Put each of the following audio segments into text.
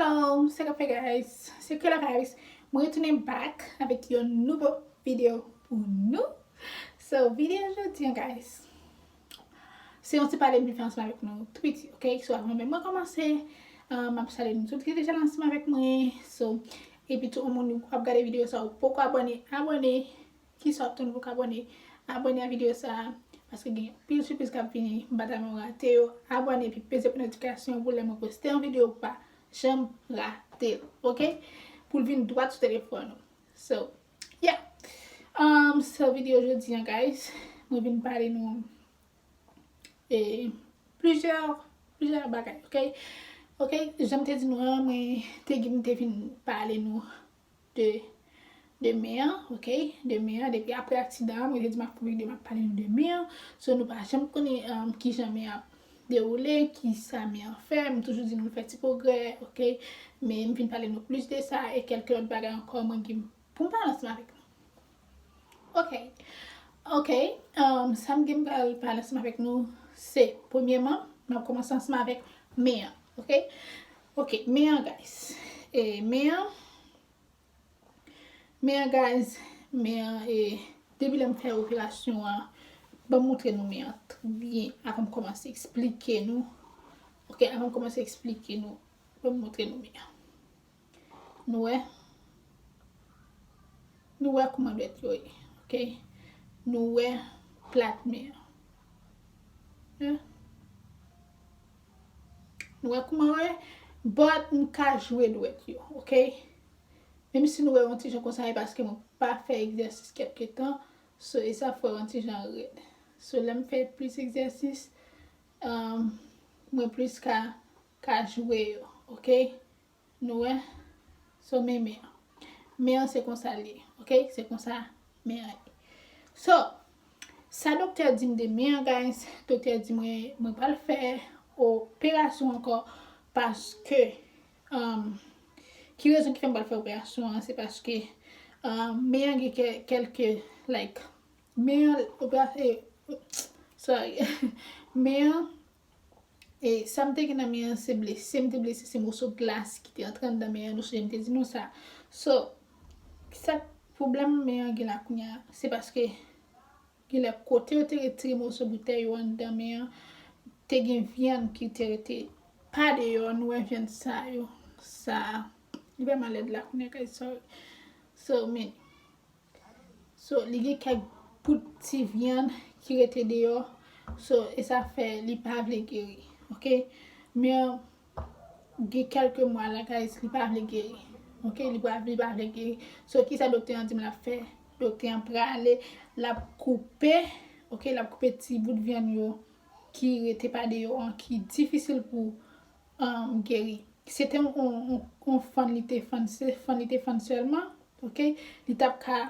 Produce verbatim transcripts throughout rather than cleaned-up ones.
Hello, sa k ap fèt, guys? Se Kela Vibes. Mwen retounen back avèk yon nouvo videyo pou nou. So, videyo jodi an, guys, se yon ti pale m vin fè ansanm avèk nou tou piti, ok? So, avan menm mwen kòmanse, uh, m ap salye nou tout ki deja la ansanm avèk mwen. So, epi tou, moun k ap gade videyo sa, ou poko abòne, abòne. Kisa w ap tann pou w abòne? Abòne a videyo sa a, paske gen pil sipriz k ap vini, m pa ta renmen w rate yo. Abòne epi peze pou notifikasyon pou lè mwen poste yon videyo, ou pa janm rate l, ok? Pou l vin dwat sou telefòn ou. So, yeah. Um, so, videyo jodi an, guys, mwen vin pale nou e plizyè, plizyè bagay, ok? Ok, jan m te di nou an, mwen te gen, m te vin pale nou de, de men an, ok? De men an, depi apre aksidan an, mwen te di m ap fè videyo, m ap pale nou de men an. So, nou pa janm konnen, um, kijan men an ap dewoule, kisa men an fè. M toujou di nou fè ti pwogrè, ok? Men m vin pale nou plis de sa e kèlke lòt bagay ankò, mwen gen pou m pale ansanm avèk nou. Ok. Ok. Um, sa m gen m pral pale ansanm avèk nou, se, premyèman, m ap kòmanse ansanm avèk men an. Ok? Ok, men an, guys. E men an, men an, guys, men an, e, depi lè m fè operasyon an, ban m montre nou men an byen avan m kòmanse eksplike nou. Ok, avan m kòmanse eksplike nou, ban m montre nou men an. Nou wè? Nou wè kouman dwèt yo ye, ok? Nou wè plat men an. Hein? Nou wè kouman yo ye? But m ka jwe dwèt yo, ok? Menm si nou wè yon ti jan konsa, e paske mwen pa fè egzèsis kèlke tan, so e sa fè yon ti jan rèd. So lè m fè plis egzèsis, um, mwen plis ka, ka jwe yo, ok? Nou wè? So, men men an. Men an se konsa l ye, ok? Se konsa men an ye. So, sa doktè di m de men an, guys, doktè di mwen, mwen pral fè operasyon ankò paske, um, ki rezon ki fè m pral fè operasyon an, se paske, um, men an gen kè-, kèlke, like, men an, opera-, eh, sorry, men an, e sa m te gen nan men an se blese, m te blese, se moso glas ki te antre anndan men an, nou sonje m te di nou sa. So, sa pwoblèm men an gen la kounye a, se paske gen lè kote yo te retire moso boutèy yo anndan men an, te gen vyann ki te rete pa deyò, nou wè vyann sa yo, sa, li vrèman lèd la kounye a, guys, sorry. So, men, so, li gen kèk bout ti vyann ki rete deyò. So, e sa fè li pa vle geri, ok? Men gen kèlke mwa la, guys, li pa vle geri, ok? Li pa, li pa vle geri. So, kisa doktè an di m l ap fè? Doktè an prale, l ap koupe, ok? L ap koupe ti bout vyann yo ki rete pa deyò an, ki difisil pou, um, geri. Se te yon, yon, yon, yon fann li te fann, se fann li te fann sèlman, ok? Li t ap ka,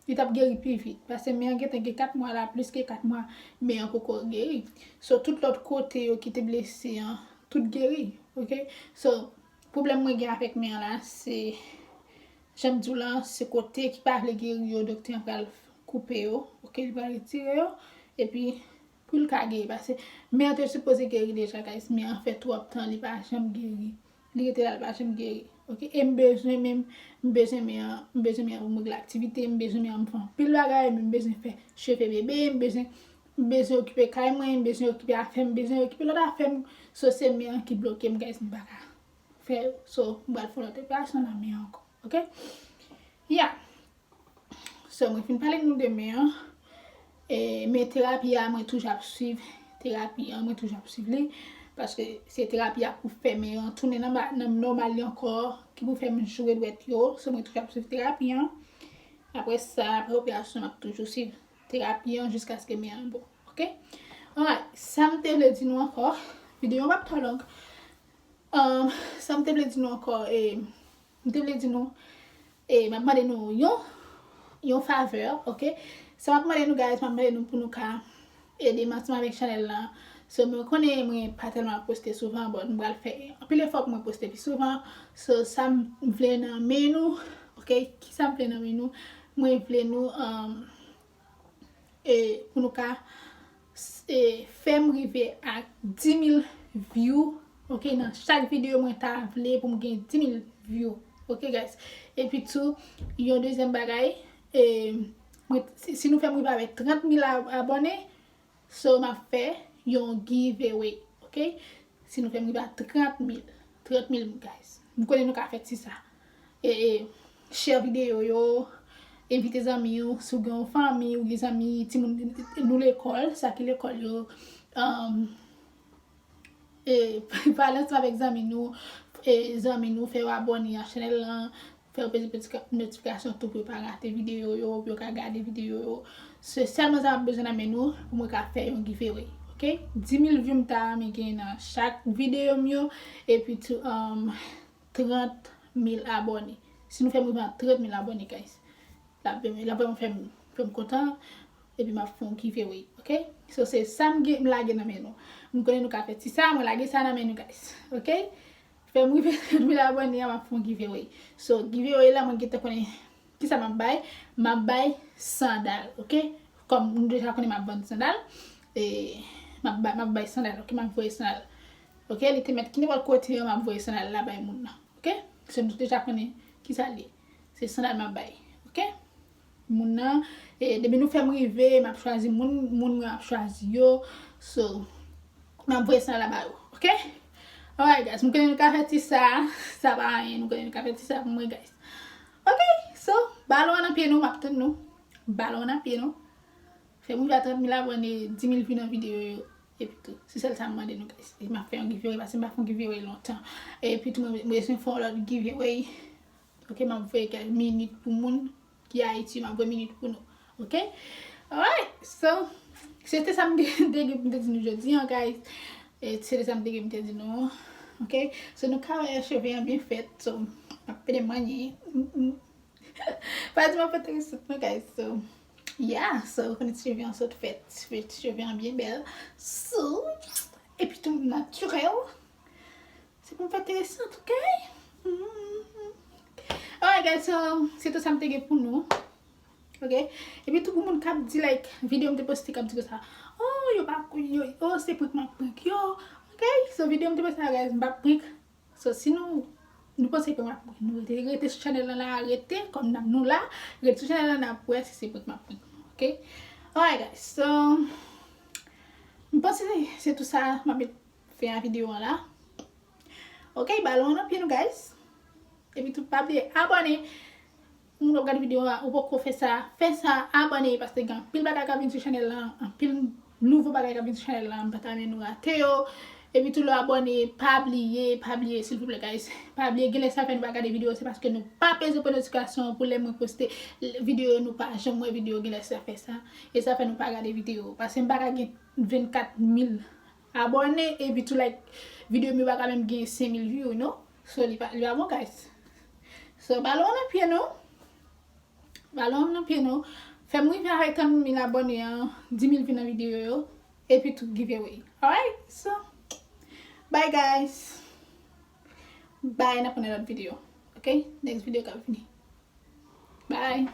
li t ap geri pi vit. Paske men an gentan gen kat mwa la, plis ke kat mwa, men an poko geri. So, tout lòt kote yo ki te blese an, tout geri, ok? So, pwoblèm mwen gen avèk men an la, se, jan m di w la, se kote ki pa vle geri yo, doktè an pral koupe yo, ok? Li pral retire yo, epi pou l ka geri. Paske men an te sipoze geri deja, guys. Men an fè twòp tan, li pa janm geri. Li rete la, li pa janm geri. Ok? E m bezwen menm, m bezwen men an, m bezwen men an pou m regle aktivite, m bezwen men an pou m fè anpil bagay, men m bezwen fè cheve bebe, m bezwen, m bezwen okipe kay mwen, m bezwen okipe afè m, m bezwen okipe lòt afè m. So, se men an ki bloke m, guys, m pa ka fè yo. So, m pral fè lòt operasyon nan men an ankò. Ok? Yeah. So, mwen fin pale nou de men an. E, men terapi a, mwen toujou ap swiv terapi an, mwen toujou ap swiv li. Paske se terapi a pou fè men an tounen nan, nan nòmal li ankò, ki pou fè m jwe dwèt yo. So, mwen toujou ap swiv terapi an. Apre sa, apre operasyon, m ap toujou swiv terapi an jiskaske men an bon. Ok? Alright, sa m te vle di nou ankò, videyo an p ap twò long. Um, sa m te vle di nou ankò, e, m te vle di nou, e, m ap mande nou yon, yon favè, ok? Sa m ap mande nou, guys, m ap mande nou pou nou ka ede m ansanm avèk chanèl lan. So, mwen konnen mwen pa tèlman ap poste souvan, but m pral fè anpil efò pou mwen poste pi souvan. So, sa m vle nan men nou, ok? Kisa m vle nan men nou? Mwen vle nou, um, e, pou nou ka, e, fè m rive a dis mil view, Ok, nan chak videyo mwen ta vle pou m gen dis mil view. Ok, guys. Epi tou, yon dezyèm bagay, e, mwen, si, si nou fè m rive avèk trant mil a-, abòne, so m ap fè yon giveaway. Ok? Si nou fè m rive a trant mil, trant mil, guys. M konnen nou ka fè ti sa. E, e, share videyo yo, envite zanmi w, si w gen yon fanmi, ou gen zanmi, timoun nou lekòl, sa ki lekòl yo, um, e, pale ansanm avèk zanmi nou, e, zanmi nou, fè yo abòne a chanèl lan, fè yo peze peti notifikasyon tou pou yo pa rate videyo yo, pou yo ka gade videyo yo. Se sèlman sa m ap bezwen nan men nou pou mwen ka fè yon giveaway, ok? Dis mil view m ta renmen gen nan chak videyo m yo, epi tou, um, trant mil abòne. Si nou fè m rive a trant mil abòne, guys, l ap, l ap vrèman fè m, fè m kontan, epi m ap fè yon giveaway, ok? So, se sa m gen, m lage nan men nou. M konnen nou ka fè ti sa, mwen lage sa nan men nou, guys, ok? Fè m rive trant mil abòne a, m ap fè yon giveaway. So, giveaway la, mwen gentan konnen kisa m ap bay. M ap bay sandal, ok? Kòm nou deja konnen m ap vann sandal, e, m ap bay, m ap bay sandal, ok? M ap voye sandal. Ok? Li te mèt ki nenpòt kote yo, m ap voye sandal la bay moun nan, ok? So, nou deja konnen kisa l ye. Se sandal m ap bay, ok? Moun nan, e, depi nou fè m rive, m ap chwazi moun, moun mwen ap chwazi yo. So, m ap voye sandal la ba yo, ok? Alright, guys, m konnen nou ka fè ti sa, sa pa anyen, m konnen nou ka fè ti sa pou mwen, guys. Ok, so, balon an nan pye nou, m ap tann nou. Balon an nan pye nou. Fè m rive a trant mil abòne, dis mil view nan videyo yo. Epi tou, se sèl sa m mande nou, guys. E m ap fè yon giveaway, paske m pa fè yon giveaway lontan. Epi tou, mwen, mwen bezwen fè yon lòt giveaway. Ok, m ap voye kèk minit pou moun ki Ayiti, m ap voye minit pou nou. Ok? Alright, so, se te sa m te, te gen pou m te di nou jodi an, guys. E se te sa m te gen pou m te di nou. Ok? So, nou ka wè cheve an byen fèt. So, m ap pede manye. Mm, mm. Pa di m ap fè enteresan non, guys. So, yeah, so, ou konnen ti cheve an sot fèt, ti cheve an byen bèl. So, epi tou natirèl. Se pou m fè enteresan, ok? Mm. Alright, guys, so, se tou sa m te gen pou nou. Ok? Epi tou pou moun k ap di, like, videyo m te poste k ap di konsa, oh, yo pa, yo, oh, se prank m ap prank yo. Ok? So, videyo m te poste la, guys, m p ap prank. So, si nou, nou panse prank m ap prank, nou rete, rete sou chanèl lan la, rete, kòm n ap nou la, rete sou chanèl lan, n ap wè si se prank m ap prank. Ok? Alright, guys, so, m panse se tou sa m ap met fen a videyo an la. Ok, balon an nan pye nou, guys. Epi tou, pa bliye abòne. Moun w ap gade videyo a, ou poko fè sa, fè sa, abòne, paske gen anpil bagay k ap vin sou chanèl lan, anpil nouvo bagay k ap vin sou chanèl lan, m pa ta renmen nou rate yo. Epi tou, lè w abòne, pa bliye, pa bliye, silvouplè, guys. Pa bliye, genlè sa fè nou pa gade videyo, se paske nou pa peze pou notifikasyon pou lè mwen poste videyo, nou pa janm wè videyo, genlè sa fè sa. E sa fè nou pa gade videyo. Paske m pa ka gen vennkat mil abòne, epi tou, like, videyo m yo pa ka menm gen senk mil view, non? So, li pa, li pa bon, guys. So, balon an nan pye nou. Balon an nan pye nou. Fè m rive avèk trant mil abòne an, dis mil view nan videyo yo, epi tou giveaway. Alright? So, bye, guys. Bye, n ap wè nan lòt videyo. Ok? Next video k ap vini. Bye.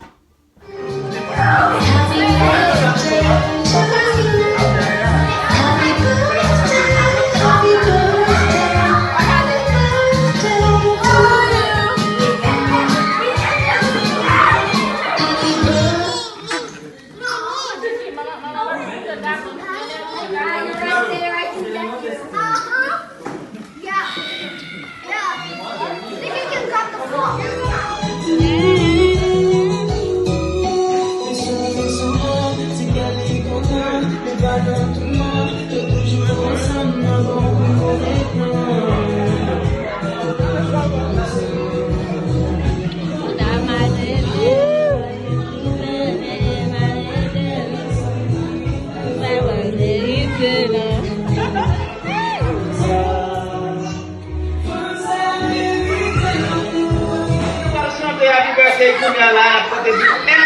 Chante Happy Birthday kounye a la, chante di, men